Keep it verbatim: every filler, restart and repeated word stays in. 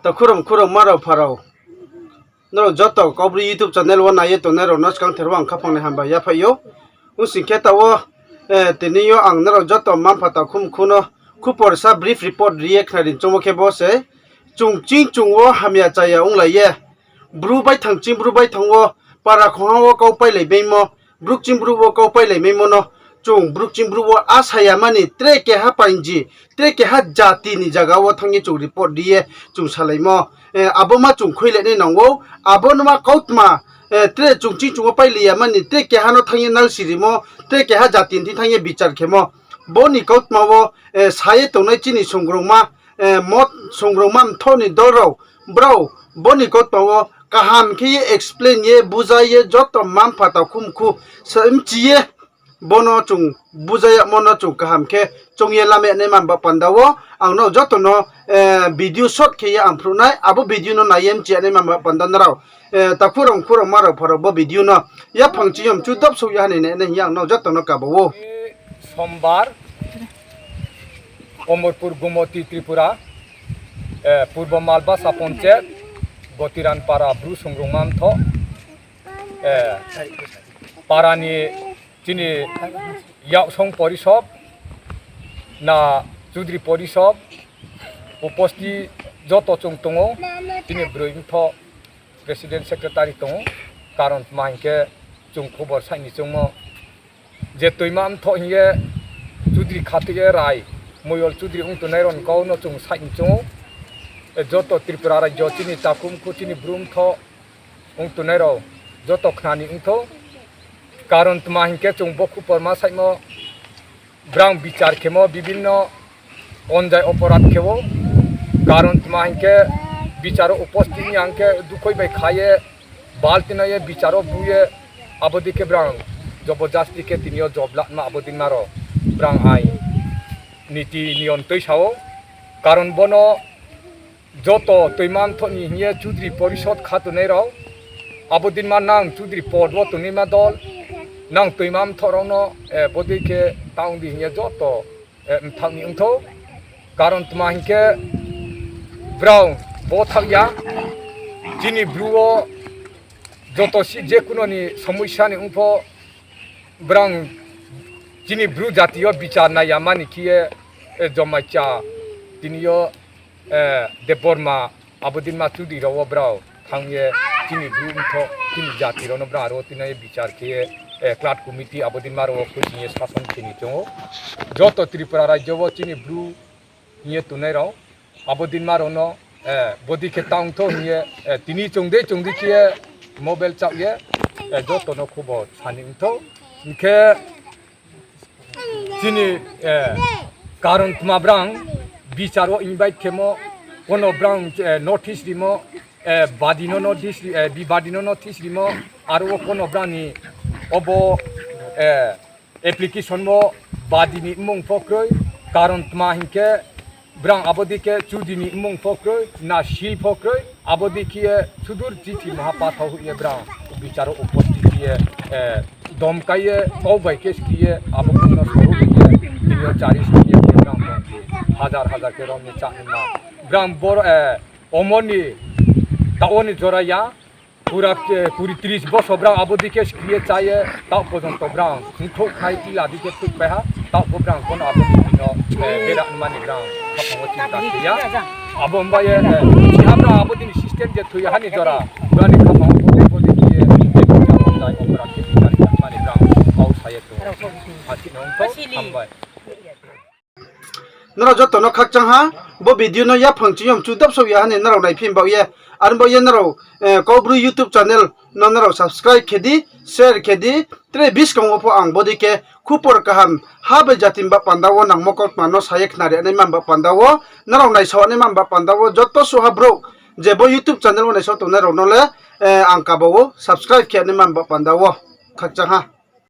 Takhu rao, mkhu rao, mma rao, mpha rao, nrao joto Kaubru YouTube channel wo nai ye tongnai rao no skangther wo ang khaphang ni hambai yaphaih ou. Ong sing khe taoh wo, eh, tini yo ang nrao joto mma mpha takhu mkhu no khupor sa brief report ri ye khnari choungmo khe bo se, chung ching chung wo hamya chaya onglai ye, Bru baithang ching Bru baithang wo, para khongha wo kau pailai maimo, Bru ching Bru wo kau pailai maimo no, chung Bru ching Bru wo asa ya mani tre keha painji, tre keha jati ni zaga wo thanng ye chung report ri ye chung salaimo, eh, abo ma chung khuilai nai nang ou, abo no ma kautma, eh, tre chung ching chung wo pailai ya mani tre keha no thanng ye nalsi rimo, tre keha jati ni thing thanng ye bichar khemo, bo ni kautma wo, eh, sa ye tongnai chini songrongma, eh, mot songrongma mthoh ni dol rao, brao bo ni kautma wo kaham khe ye explain ye, bujai ye, joto mma mpha takhu mkhu sa mchi ye, bo no chung bujai yagmo no chung kaham khe choung ye lamai nai man ba panda wo, ang nrao joto no, eh, video short khe ye ang phruh nai, abo video no nai ye mchi ya nai man ba panda nrao, eh, takhu rao, mkhu rao, mma rao, mpha rao bo video no yaphang ching yo mchu dopsouh ya ha ni nai nai hing ye ang nrao joto no kaba ou. Sombar, Omorpur Gumoti Tripura, eh, Purbo Malbasa Ponchet, Gotiran Para Bru Songrongma Mthoh, eh, para ni chini yaksong porisod, na chudri porisod, uposti joto chung tong ou, chini broi mthoh president secretary tong ou, karon tma hing khe chung khobor saih ni choungmo, je Toima Mthoh hing ye chudri khathoi ye rai, moyol chudri ong tongnai rao ni kau no chung saih ni choung ou, eh, joto Tripura rajyo chini takhu mkhu chini Bru mthoh ong tongnai rao joto khna ni ongthou, karon tma hing khe chung bo khupor ma saihmo, brang bichar khemo bibinno onjai oporadh khe ou, karon tma hing khe bichar wo uposthit ong ya hing khe dukhoi bai kha ye, balti nai ye bichar wo bu ye, abo dei khe brang jobordasti khe tini yo job latma abo dei ma rao brang ain niti niyom tuisa ou, karon bo no joto Toima Mthoh ni hing ye chudri porisod kha tongnai rao, abo dei ma nang chudri pod wo tongnaima dol, nang Toima Mthoh rao no, eh, bo dei khe tang di hing ye joto, eh, mthaoh ni ongthou, karon tma hing khe brao bo thaoh ya, chini Bru wo joto si je kuno ni somosya ni ong pho, brang chini Bru jati yo bichar nai ya mani khe ye, eh, Jomaicha tini yo, eh, Debbarma abo dei ma chudri rao wo brao thanng ye chini Bru mthoh chini jati rao no brang aro wo tini ye bichar khe ye, eh, klat committee abo dei ma rao wo khuisoing ye sason khe ni choung ou. Joto Tripura rajyo wo chini Bru hing ye tongnai rao, abo dei ma rao no, eh, bo dei khe tang thou hing ye, eh, tini chung dei chung dei khe ye mobile chaoh ye, eh, joto no khobor sa ni ongthou. Hing khe chini, eh, karon tma brang bichar wo invite khemo, kono brang, eh, notice rimo, eh, badi no notice ri-, eh, bibadi no notice rimo, aro wo kono brang ni obo, eh, application wo badi ni mmung pho kroi, karon tma hing khe brang abo dei khe chudri ni mmung pho kroi, na sil pho kroi, abo dei khe ye sudur chithi maha pathao hoih ye brang bichar wo uposthit khe ye, eh, domkai ye, kau bai khe skri ye, abo bung no soruh ye, tini yo chari skri ye, brang hajar hajar khe rom ni chá ni ma. Brang bor, eh, omor ni, taoh wo ni jora ya, pura, eh, kuri tris bosor brang abo dei khe skri ye chá ye, taoh porjonto brang mkhrouh khnai tila dei khe thouhpai ha, taoh pho brang kono abo ni no, eh, bera mani brang khaphang wo chinta khe ya. Abo himba ye, eh, chiha brang abo dei ni system je thoi ya ha ni jora, brang ni khaphang wo pho dei khe ye, eh, brang ni khaphang wo pho dei khe ye, brang kau sa ye tong. Hati no ongthou, hambai. Nrao joto no khakchang ha, bo video no yaphang ching yo mchu dopsouh ya ha ni nrao naiphi baoh ye, aro baoh ye nrao, eh, Kaubru YouTube channel no nrao subscribe khe di, share khe di, tre buskang wo pho ang bo dei khe khupor kaham ha bai jati ni ba panda wo nangmo kautma no sa ye khnari nai man ba panda wo, nrao naisao nai man ba panda wo, joto suha brouh je bo YouTube channel wo naisao tongnai rao no le, eh, ang kaba wo subscribe khe nai man ba panda wo khakchang ha.